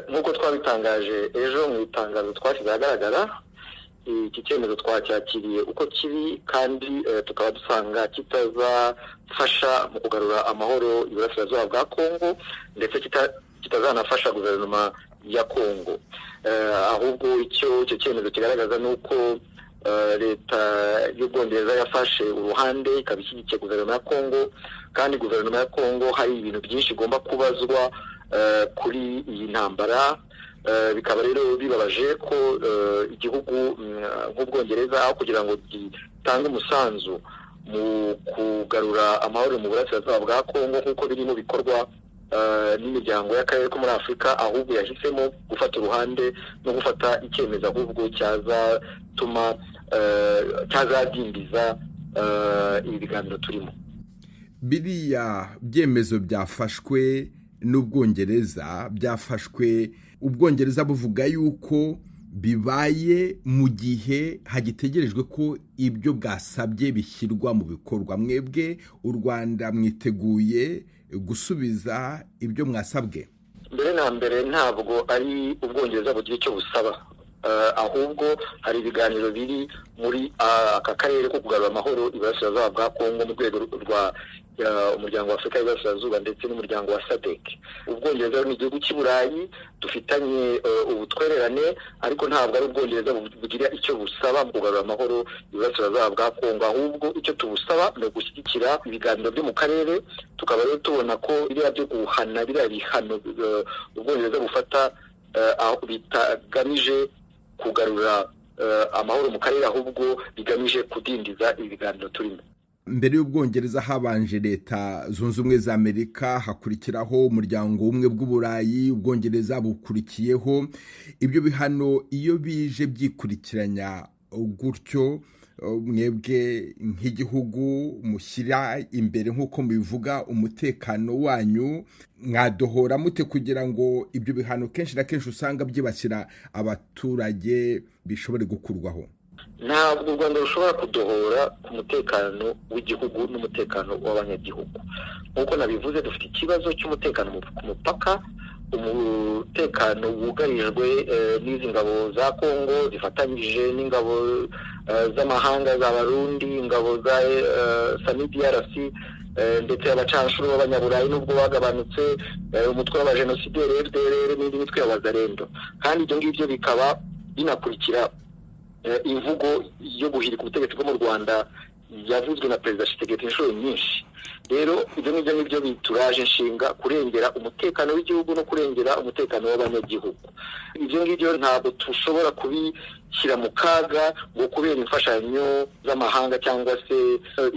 Nk'uko twabitangaje ejo mu itangazo twashyize ahagaragara, iki cyemezo twacyakiriye uko kiri, kandi tukaba dusanga kitazafasha mu kugarura amahoro iburasirazuba bwa Kongo, ndetse kitazanafasha guverinoma ya Kongo. Ahubwo icyo icyo cyemezo kigaragaza ni uko leta y'Ubwongereza yafashe uruhande, ikaba ishyigikiye guverinoma ya Kongo, kandi guverinoma ya Kongo hari ibintu byinshi igomba kubazwa kuri iyi ntambara. Bikaba rero bibabaje ko igihugu nk'Ubwongereza, aho kugira ngo gitange umusanzu mu kugarura amahoro mu burasirazuba bwa Kongo nk'uko biri mu bikorwa n'imiryango y'akarere ko muri Afurika, ahubwo yahisemo gufata uruhande no gufata icyemezo ahubwo cyazatuma cyazadindiza ibi biganiro turimo. Biriya byemezo byafashwe n'Ubwongereza, byafashwe Ubwongereza buvuga yuko bibaye mu gihe hagitegerejwe ko ibyo bwasabye bishyirwa mu bikorwa. Mwebwe u Rwanda mwiteguye gusubiza ibyo mwasabwe? Mbere na mbere, ntabwo ari Ubwongereza bugira icyo busaba, ahubwo hari ibiganiro biri muri aka karere ko kugarura amahoro iburasirazuba bwa Kongo mu rwego rwa Umuryango wa Afurika y'Iburasirazuba ndetse n'umuryango wa SADC. Ubwongereza ni igihugu cy'i Burayi dufitanye ubutwererane, ariko ntabwo ari Ubwongereza bugira icyo busaba mu kugarura amahoro iburasirazuba bwa Kongo. Ahubwo icyo tubusaba ni ugushyigikira ibiganiro byo mu karere. Tukaba rero tubona ko biriya byo guhana, biriya bihano Ubwongereza bufata, bitagamije kugarura amahoro mu karere, ahubwo bigamije kudindiza ibi biganiro turimo. Mbere y'Ubwongereza habanje Leta Zunze Ubumwe za Amerika, hakurikiraho Umuryango w'Ubumwe bw'Uburayi, Ubwongereza bukurikiyeho. Ibyo bihano iyo bije byikurikiranya gutyo, mwebwe nk'igihugu mushyira imbere, nk'uko mubivuga, umutekano wanyu, mwadohora mute kugira ngo ibyo bihano kenshi na kenshi usanga byibasira abaturage bishobore gukurwaho? Ntabwo u Rwanda rushobora kudohora ku mutekano w'igihugu n'umutekano w'abanyagihugu. Nk'uko nabivuze, dufite ikibazo cy'umutekano ku mupaka, umutekano wugarijwe n'izi ngabo za Kongo zifatanyije n'ingabo z'amahanga za Barundi, ingabo za SAMIDRC, ndetse abacanshuro b'Abanyaburayi n'ubwo bagabanutse, umutwe w'abajenosideri FDLR n'indi mitwe y'Abazarendo. Kandi ibyo ngibyo bikaba binakurikira imvugo yo guhirika ubutegetsi bwo mu Rwanda yavuzwe na Perezida Tshisekedi inshuro nyinshi. Rero ibyo ngibyo nibyo bituraje inshinga: kurengera umutekano w'igihugu no kurengera umutekano w'abanyagihugu. Ibyo ngibyo ntabwo dushobora kubishyira mu kaga ngo kubera imfashanyo z'amahanga cyangwa se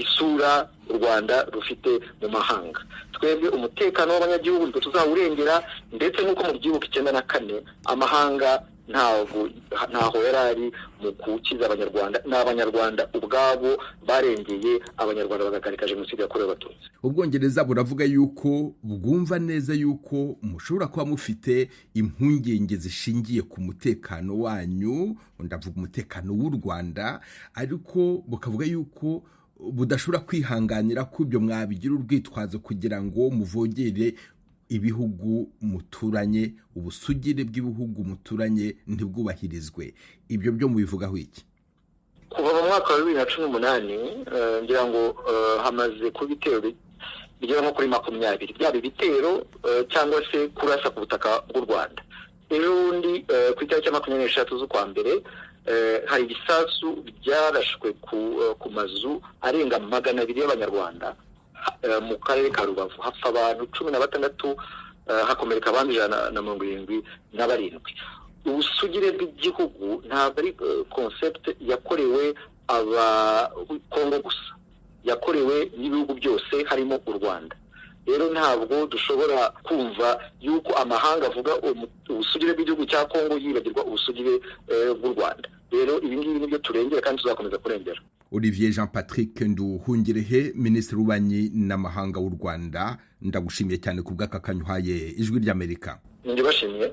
isura u Rwanda rufite mu mahanga. Twebwe umutekano w'abanyagihugu nitwe tuzawurengera, ndetse nk'uko mubyibuka, 94 amahanga ntabwo ntaho yari ari mu gukiza Abanyarwanda. Ni Abanyarwanda ubwabo barengeye Abanyarwanda, bagahagarika Jenoside yakorewe Abatutsi. Ubwongereza buravuga yuko bwumva neza yuko mushobora kuba mufite impungenge zishingiye ku mutekano wanyu, ndavuga umutekano w'u Rwanda, ariko bukavuga yuko budashobora kwihanganira ko ibyo mwabigira urwitwazo kugira ngo muvogere ibihugu muturanye, ubusugire bw'ibihugu muturanye ntibwubahirizwe. Ibyo byo mubivugaho iki? Kuva mu mwaka wa 2018, ngira ngo hamaze kuba ibitero bigera nko kuri 20, byaba ibitero cyangwa se kurasa ku butaka bw'u Rwanda. Ejo bundi ku itariki ya 23 z'ukwa mbere, hari ibisasu byarashwe ku mazu arenga 200 y'Abanyarwanda mu karere ka Rubavu, hapfa abantu 16, hakomereka abandi 177. Ubusugire bw'igihugu ntabwo ari concept yakorewe Abakongo gusa, yakorewe n'ibihugu byose harimo u Rwanda. Rero ntabwo dushobora kumva yuko amahanga avuga ubusugire bw'igihugu cya Kongo yibagirwa ubusugire bw'u Rwanda. Rero ibi ngibi nibyo turengera kandi tuzakomeza kurengera. Olivier Jean Patrick Nduhungirehe, Minisitiri w'Ububanyi n'Amahanga w'u Rwanda, ndagushimiye cyane ku bw'aka kanya uhaye Ijwi ry'Amerika. Njye bashimiye.